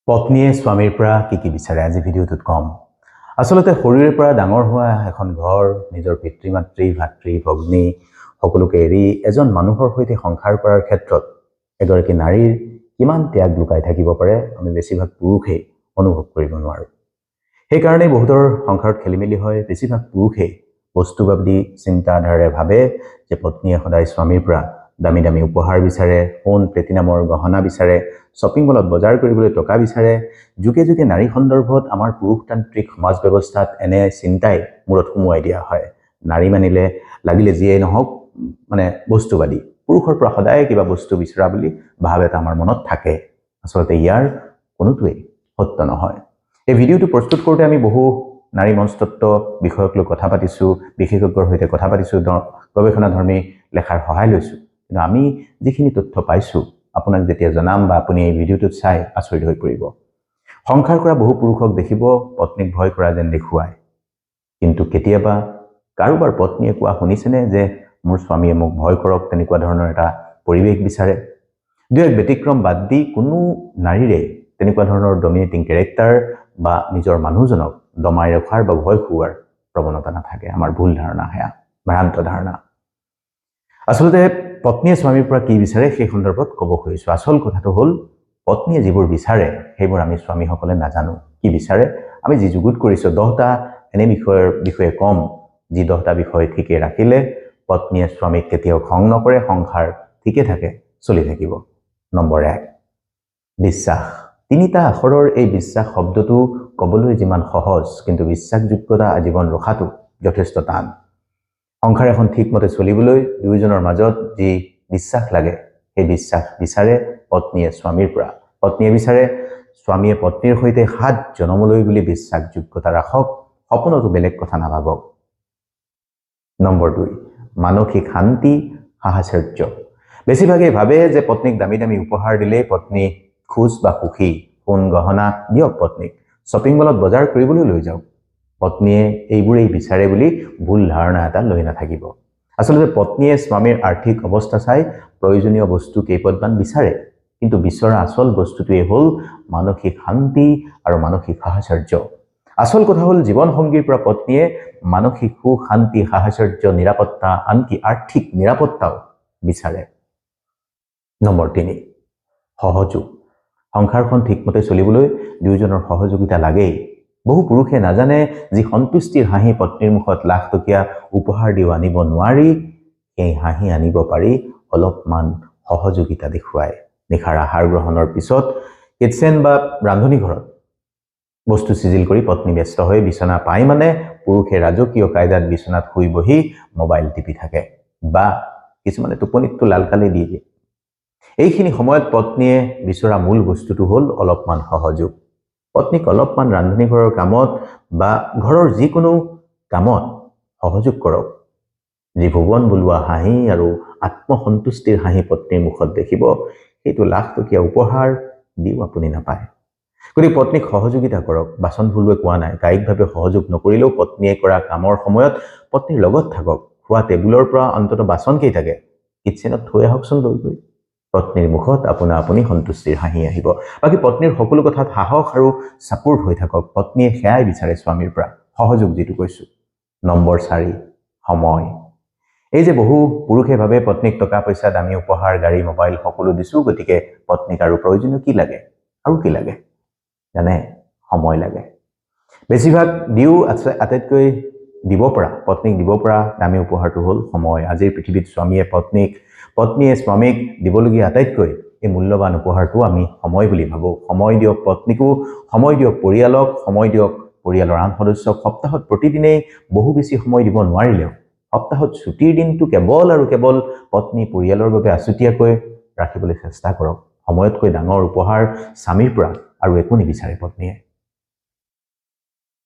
পত্নীয়ে স্বামীৰ পৰা কি কি বিচাৰে, আজি ভিডিঅ'টোত ক'ম। আচলতে সৰুৰে পৰা ডাঙৰ হোৱা এখন ঘৰ, নিজৰ পিতৃ মাতৃ, ভাতৃ ভগ্নী সকলোকে এৰি এজন মানুহৰ সৈতে সংসাৰ কৰাৰ ক্ষেত্ৰত এগৰাকী নাৰীৰ কিমান ত্যাগ লুকাই থাকিব পাৰে, আমি বেছিভাগ পুৰুষেই অনুভৱ কৰিব নোৱাৰোঁ। সেইকাৰণেই বহুতৰ সংসাৰত খেলি মেলি হয়। বেছিভাগ পুৰুষেই বস্তুবাদী চিন্তাধাৰাৰে ভাবে যে পত্নীয়ে সদায় স্বামীৰ পৰা দামী দামী উপহাৰ বিচাৰে, সোণ প্লেটিনামৰ গহনা বিচাৰে, শ্বপিং মলত বজাৰ কৰিবলৈ টকা বিচাৰে। যুগে যুগে নাৰী সন্দৰ্ভত আমাৰ পুৰুষতান্ত্ৰিক সমাজ ব্যৱস্থাত এনে চিন্তাই মূৰত সুমুৱাই দিয়া হয়। নাৰী মানিলে লাগিলে যিয়েই নহওক, মানে বস্তুবাদী, পুৰুষৰ পৰা সদায় কিবা বস্তু বিচৰা বুলি ভাৱ এটা আমাৰ মনত থাকে। আচলতে ইয়াৰ কোনোটোৱেই সত্য নহয়। এই ভিডিঅ'টো প্ৰস্তুত কৰোঁতে আমি বহু নাৰী মনস্তত্ব বিষয়ক লৈ কথা পাতিছোঁ, বিশেষজ্ঞৰ সৈতে কথা পাতিছোঁ, গৱেষণাধৰ্মী লেখাৰ সহায় লৈছোঁ। কিন্তু আমি যিখিনি তথ্য পাইছোঁ, আপোনাক যেতিয়া জনাম বা আপুনি এই ভিডিঅ'টোত চাই আচৰিত হৈ পৰিব। সংসাৰ কৰা বহু পুৰুষক দেখিব পত্নীক ভয় কৰা যেন দেখুৱায়, কিন্তু কেতিয়াবা কাৰোবাৰ পত্নীয়ে কোৱা শুনিছেনে যে মোৰ স্বামীয়ে মোক ভয় কৰক, তেনেকুৱা ধৰণৰ এটা পৰিৱেশ বিচাৰে? দুই এক ব্যতিক্ৰম বাদ দি কোনো নাৰীৰে তেনেকুৱা ধৰণৰ ডমিনেটিং কেৰেক্টাৰ বা নিজৰ মানুহজনক দমাই ৰখাৰ বা ভয় খুওৱাৰ প্ৰৱণতা নাথাকে। আমাৰ ভুল ধাৰণা, সেয়া ভ্ৰান্ত ধাৰণা। আচলতে পত্নীয়ে স্বামীৰ পৰা কি বিচাৰে, সেই সন্দৰ্ভত ক'ব খুজিছোঁ। আচল কথাটো হ'ল, পত্নীয়ে যিবোৰ বিচাৰে সেইবোৰ আমি স্বামীসকলে নাজানো কি বিচাৰে। আমি যি যুগুত কৰিছোঁ, 10টা এনে বিষয়ৰ বিষয়ে ক'ম, যি 10টা বিষয় ঠিকে ৰাখিলে পত্নীয়ে স্বামীক কেতিয়াও খং নকৰে, সংসাৰ ঠিকে থাকে চলি থাকিব। নম্বৰ 1, বিশ্বাস। তিনিটা আখৰৰ এই বিশ্বাস শব্দটো ক'বলৈ যিমান সহজ, কিন্তু বিশ্বাসযোগ্যতা আজীৱন ৰখাটো যথেষ্ট টান। সংসাৰ এখন ঠিকমতে চলিবলৈ দুয়োজনৰ মাজত যি বিশ্বাস লাগে, সেই বিশ্বাস বিচাৰে পত্নীয়ে স্বামীৰ পৰা। পত্নীয়ে বিচাৰে স্বামীয়ে পত্নীৰ সৈতে 7 জনমলৈ বুলি বিশ্বাসযোগ্যতা ৰাখক, সপোনতো বেলেগ কথা নাভাবক। নম্বৰ 2, মানসিক শান্তি, সাহচৰ্য। বেছিভাগেই ভাবে যে পত্নীক দামী দামী উপহাৰ দিলেই পত্নী খুচ বা সুখী। সোণ গহনা দিয়ক পত্নীক, শ্বপিং মলত বজাৰ কৰিবলৈ লৈ যাওক, পত্নীয়ে এইবোৰেই বিচাৰে বুলি ভুল ধাৰণা এটা লৈ নাথাকিব। আচলতে পত্নীয়ে স্বামীৰ আৰ্থিক অৱস্থা চাই প্ৰয়োজনীয় বস্তু কেইপদমান বিচাৰে, কিন্তু বিচৰা আচল বস্তুটোৱেই হ'ল মানসিক শান্তি আৰু মানসিক সাহচৰ্য। আচল কথা হ'ল, জীৱন সংগীৰ পৰা পত্নীয়ে মানসিক সুখ, শান্তি, সাহচৰ্য, নিৰাপত্তা, আনকি আৰ্থিক নিৰাপত্তাও বিচাৰে। নম্বৰ 3, সহযোগ। সংসাৰখন ঠিকমতে চলিবলৈ দুয়োজনৰ সহযোগিতা লাগেই। বহু পুৰুষে নাজানে, যি সন্তুষ্টিৰ হাঁহি পত্নীৰ মুখত লাখ টকীয়া উপহাৰ দিও আনিব নোৱাৰি, সেই হাঁহি আনিব পাৰি অলপমান সহযোগিতা দেখুৱাই। নিশাৰ আহাৰ গ্ৰহণৰ পিছত কিটচেন বা ৰান্ধনী ঘৰত বস্তু চিজিল কৰি পত্নী ব্যস্ত হৈ বিচনা পাই মানে পুৰুষে ৰাজকীয় কায়দাত বিচনাত শুই বহি মোবাইল টিপি থাকে বা কিছুমানে টোপনিতটো লালকালি দি দিয়ে। এইখিনি সময়ত পত্নীয়ে বিচৰা মূল বস্তুটো হ'ল অলপমান সহযোগ। পত্নীক অলপমান ৰান্ধনী ঘৰৰ কামত বা ঘৰৰ যিকোনো কামত সহযোগ কৰক। যি ভুৱন বোলোৱা হাঁহি আৰু আত্মসন্তুষ্টিৰ হাঁহি পত্নীৰ মুখত দেখিব, সেইটো লাখ টকীয়া উপহাৰ দিও আপুনি নাপায়। গতিকে পত্নীক সহযোগিতা কৰক। বাচন ধুবলৈ কোৱা নাই, কায়িকভাৱে সহযোগ নকৰিলেও পত্নীয়ে কৰা কামৰ সময়ত পত্নীৰ লগত থাকক। খোৱা টেবুলৰ পৰা অন্ততঃ বাচন কেইটাকে কিটচেনত থৈ আহকচোন লৈ গৈ। পত্নীৰ মুখত আপোনা আপুনি সন্তুষ্টিৰ হাঁহি আহিব। বাকী পত্নীৰ সকলো কথাত সাহস আৰু ছাপোৰ্ট হৈ থাকক। পত্নীয়ে সেয়াই বিচাৰে স্বামীৰ পৰা, সহযোগ যিটো কৈছোঁ। নম্বৰ 4, সময়। এই যে বহু পুৰুষে ভাবে পত্নীক টকা পইচা, দামী উপহাৰ, গাড়ী, মোবাইল সকলো দিছোঁ, গতিকে পত্নীক আৰু প্ৰয়োজনীয় কি লাগে? আৰু কি লাগে জানে? সময় লাগে। বেছিভাগ দিও আটাইতকৈ দিব পৰা, পত্নীক দিব পৰা দামী উপহাৰটো হ'ল সময়। আজিৰ পৃথিৱীত স্বামীয়ে পত্নীক, পত্নীয়ে স্বামীক দিবলগীয়া আটাইতকৈ এই মূল্যৱান উপহাৰটো আমি সময় বুলি ভাবোঁ। সময় দিয়ক পত্নীকো, সময় দিয়ক পৰিয়ালক, সময় দিয়ক পৰিয়ালৰ আন সদস্যক। সপ্তাহত প্ৰতিদিনেই বহু বেছি সময় দিব নোৱাৰিলেও সপ্তাহত ছুটীৰ দিনটো কেৱল আৰু কেৱল পত্নী, পৰিয়ালৰ বাবে আছুতীয়াকৈ ৰাখিবলৈ চেষ্টা কৰক। সময়তকৈ ডাঙৰ উপহাৰ স্বামীৰ পৰা আৰু একো নিবিচাৰে পত্নীয়ে।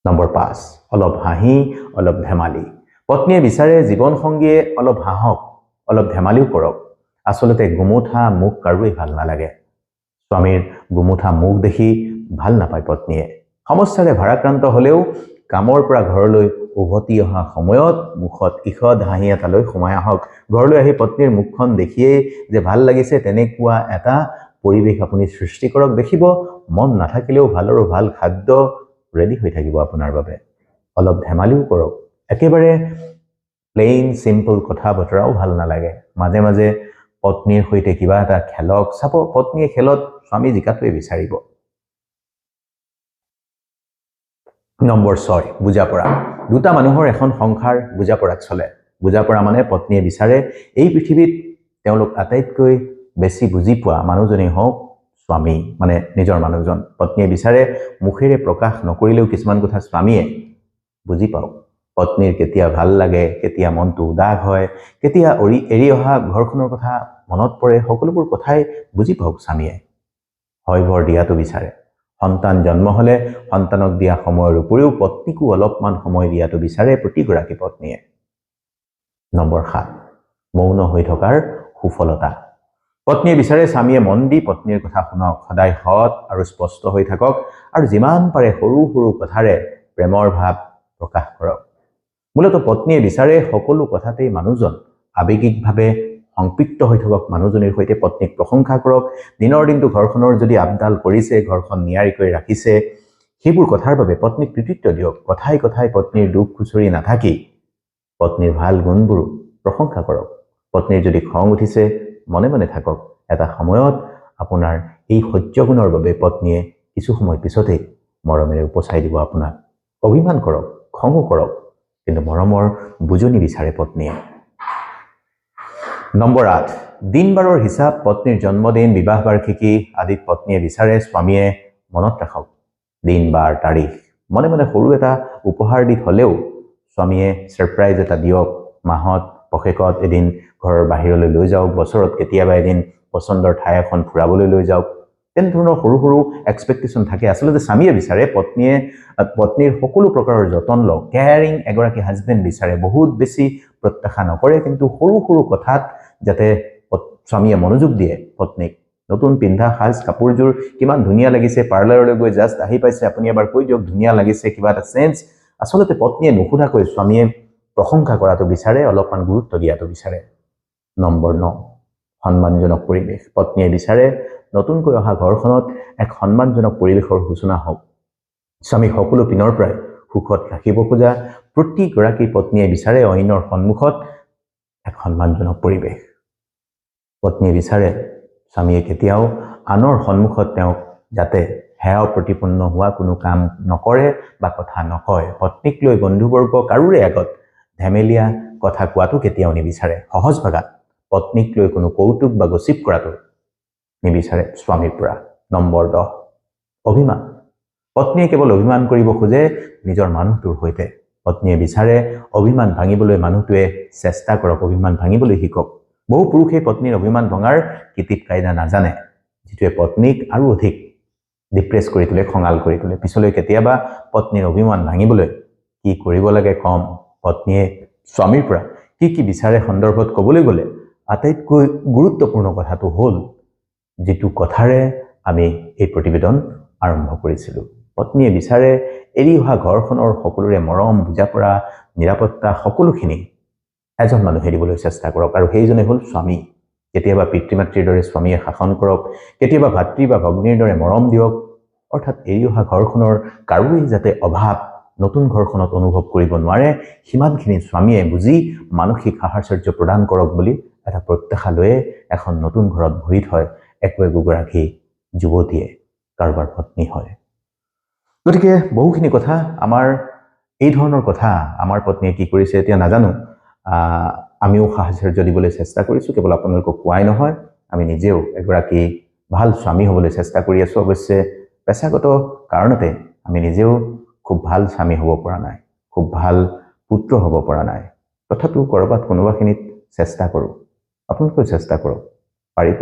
নম্বৰ 5, অলপ হাঁহি, অলপ ধেমালি। পত্নীয়ে বিচাৰে জীৱন সংগীয়ে অলপ হাঁহক, অলপ ধেমালিও কৰক। আচলতে গোমোঠা মুখ কাৰোৱেই ভাল নালাগে। স্বামীৰ গোমোঠা মুখ দেখি ভাল নাপায় পত্নীয়ে। সমস্যাৰে ভাৰাক্ৰান্ত হ'লেও কামৰ পৰা ঘৰলৈ উভতি অহা সময়ত মুখত ঈষৎ হাঁহি এটা লৈ সোমাই আহক। ঘৰলৈ আহি পত্নীৰ মুখখন দেখিয়েই যে ভাল লাগিছে, তেনেকুৱা এটা পৰিৱেশ আপুনি সৃষ্টি কৰক। দেখিব, মন নাথাকিলেও ভালৰো ভাল খাদ্য ৰেডি হৈ থাকিব আপোনাৰ বাবে। অলপ ধেমালিও কৰক, একেবাৰে প্লেইন চিম্পল কথা বতৰাও ভাল নালাগে। মাজে মাজে পত্নীৰ সৈতে কিবা এটা খেলক, চাব পত্নীয়ে খেলত স্বামী জিকাটোৱে বিচাৰিব। নম্বৰ 6, বুজাপৰা। দুটা মানুহৰ এখন সংসাৰ বুজাপৰাত চলে। বুজাপৰা মানে পত্নীয়ে বিচাৰে এই পৃথিৱীত তেওঁলোক আটাইতকৈ বেছি বুজি পোৱা মানুহজনেই হওক স্বামী, মানে নিজৰ মানুহজন। পত্নীয়ে বিচাৰে মুখেৰে প্ৰকাশ নকৰিলেও কিছুমান কথা স্বামীয়ে বুজি পাওক। পত্নীৰ কেতিয়া ভাল লাগে, কেতিয়া মনটো উদাস হয়, কেতিয়া এৰি অহা ঘৰখনৰ কথা মনত পৰে, সকলোবোৰ কথাই বুজি পাওক স্বামীয়ে। হয়ভৰ দিয়াটো বিচাৰে। সন্তান জন্ম হ'লে সন্তানক দিয়া সময়ৰ উপৰিও পত্নীকো অলপমান সময় দিয়াটো বিচাৰে প্ৰতিগৰাকী পত্নীয়ে। নম্বৰ 7, মৌন হৈ থকাৰ সুফলতা। পত্নীয়ে বিচাৰে স্বামীয়ে মন দি পত্নীৰ কথা শুনক, সদায় সৎ আৰু স্পষ্ট হৈ থাকক আৰু যিমান পাৰে সৰু সৰু কথাৰে প্ৰেমৰ ভাৱ প্ৰকাশ কৰক। মূলতঃ পত্নীয়ে বিচাৰে সকলো কথাতেই মানুহজন আৱেগিকভাৱে সংপৃক্ত হৈ থাকক, মানুহজনীৰ সৈতে পত্নীক প্ৰশংসা কৰক। দিনৰ দিনটো ঘৰখনৰ যদি আপডাল কৰিছে, ঘৰখন নিয়াৰিকৈ ৰাখিছে, সেইবোৰ কথাৰ বাবে পত্নীক কৃতিত্ব দিয়ক। কথাই কথাই পত্নীৰ দুখ খুচৰি নাথাকি পত্নীৰ ভাল গুণবোৰো প্ৰশংসা কৰক। পত্নীৰ যদি খং উঠিছে, মনে মনে থাকক। এটা সময়ত আপোনাৰ এই সহ্যগুণৰ বাবে পত্নীয়ে কিছু সময় পিছতেই মৰমেৰে উপচাই দিব আপোনাক। অভিমান কৰক, খঙো কৰক, কিন্তু মৰমৰ বুজনি বিচাৰে পত্নীয়ে। নম্বৰ 8, দিন বাৰৰ হিচাপ। পত্নীৰ জন্মদিন, বিবাহ বাৰ্ষিকী আদিত পত্নীয়ে বিচাৰে স্বামীয়ে মনত ৰাখক দিন বাৰ তাৰিখ। মনে মনে সৰু এটা উপহাৰ দি থ'লেও স্বামীয়ে ছাৰপ্ৰাইজ এটা দিয়ক। মাহত পষেকত এদিন ঘৰৰ বাহিৰলৈ লৈ যাওক, বছৰত কেতিয়াবা এদিন পচন্দৰ ঠাই এখন ফুৰাবলৈ লৈ যাওক। তেনেধৰণৰ সৰু সৰু এক্সপেক্টেশ্যন থাকে। আচলতে স্বামীয়ে বিচাৰে পত্নীয়ে পত্নীৰ সকলো প্ৰকাৰৰ যতন লওক। কেয়াৰিং এগৰাকী হাজবেণ্ড বিচাৰে, বহুত বেছি প্ৰত্যাশা নকৰে, কিন্তু সৰু সৰু কথাত যাতে স্বামীয়ে মনোযোগ দিয়ে পত্নীক। নতুন পিন্ধা সাজ কাপোৰযোৰ কিমান ধুনীয়া লাগিছে, পাৰ্লাৰলৈ গৈ জাষ্ট আহি পাইছে, আপুনি এবাৰ কৈ দিয়ক ধুনীয়া লাগিছে, কিবা এটা চেঞ্জ। আচলতে পত্নীয়ে নুসুধাকৈ স্বামীয়ে প্ৰশংসা কৰাটো বিচাৰে, অলপমান গুৰুত্ব দিয়াটো বিচাৰে। নম্বৰ 9, সন্মানজনক পৰিৱেশ। পত্নীয়ে বিচাৰে নতুনকৈ অহা ঘৰখনত এক সন্মানজনক পৰিৱেশৰ সূচনা হওক। স্বামীক সকলো পিনৰ পৰাই সুখত ৰাখিব খোজা প্ৰতিগৰাকী পত্নীয়ে বিচাৰে অইনৰ সন্মুখত এক সন্মানজনক পৰিৱেশ। পত্নীয়ে বিচাৰে স্বামীয়ে কেতিয়াও আনৰ সন্মুখত তেওঁক যাতে হেয় প্ৰতিপন্ন হোৱা কোনো কাম নকৰে বা কথা নকয়। পত্নীক লৈ বন্ধুবৰ্গ কাৰোৰে আগত ধেমেলীয়া কথা কোৱাটো কেতিয়াও নিবিচাৰে। সহজ ভাষাত পত্নীক লৈ কোনো কৌতুক বা গচিপ কৰাটো নিবিচাৰে স্বামীৰ পৰা। নম্বৰ 10, অভিমান। পত্নীয়ে কেৱল অভিমান কৰিব খোজে নিজৰ মানুহটোৰ সৈতে। পত্নীয়ে বিচাৰে অভিমান ভাঙিবলৈ মানুহটোৱে চেষ্টা কৰক, অভিমান ভাঙিবলৈ শিকক। বহু পুৰুষে পত্নীৰ অভিমান ভঙাৰ কিটিপ কায়দা নাজানে, যিটোৱে পত্নীক আৰু অধিক ডিপ্ৰেছ কৰি তোলে, খঙাল কৰি তোলে। পিছলৈ কেতিয়াবা পত্নীৰ অভিমান ভাঙিবলৈ কি কৰিব লাগে কম। পত্নীয়ে স্বামীৰ পৰা কি কি বিচাৰে সন্দৰ্ভত ক'বলৈ গ'লে আটাইতকৈ গুৰুত্বপূৰ্ণ কথাটো হ'ল যিটো কথাৰে আমি এই প্ৰতিবেদন আৰম্ভ কৰিছিলোঁ। পত্নীয়ে বিচাৰে এৰি অহা ঘৰখনৰ সকলোৰে মৰম, বুজাপৰা, নিৰাপত্তা সকলোখিনি এজন মানুহে দিবলৈ চেষ্টা কৰক, আৰু সেইজনে হ'ল স্বামী। কেতিয়াবা পিতৃ মাতৃৰ দৰে স্বামীয়ে শাসন কৰক, কেতিয়াবা ভাতৃ বা ভগ্নীৰ দৰে মৰম দিয়ক। অৰ্থাৎ এৰি অহা ঘৰখনৰ কাৰোৱেই যাতে অভাৱ নতুন ঘৰখনত অনুভৱ কৰিব নোৱাৰে, সিমানখিনি স্বামীয়ে বুজি মানসিক সাহচৰ্য প্ৰদান কৰক বুলি এটা প্ৰত্যাশা লৈয়ে এখন নতুন ঘৰত ভৰি থয় একো একোগৰাকী যুৱতীয়ে, কাৰোবাৰ পত্নী হয়। গতিকে বহুখিনি কথা আমাৰ এই ধৰণৰ কথা আমাৰ পত্নীয়ে কি কৰিছে এতিয়া নাজানো। আমিও সাহচৰ্য দিবলৈ চেষ্টা কৰিছোঁ, কেৱল আপোনালোকক কোৱাই নহয়, আমি নিজেও এগৰাকী ভাল স্বামী হ'বলৈ চেষ্টা কৰি আছোঁ। অৱশ্যে পেছাগত কাৰণতে আমি নিজেও খুব ভাল স্বামী হ'ব পৰা নাই, খুব ভাল পুত্ৰ হ'ব পৰা নাই, তথাপিও ক'ৰবাত কোনোবাখিনিত চেষ্টা কৰোঁ। আপোনালোকেও চেষ্টা কৰক, পাৰিব।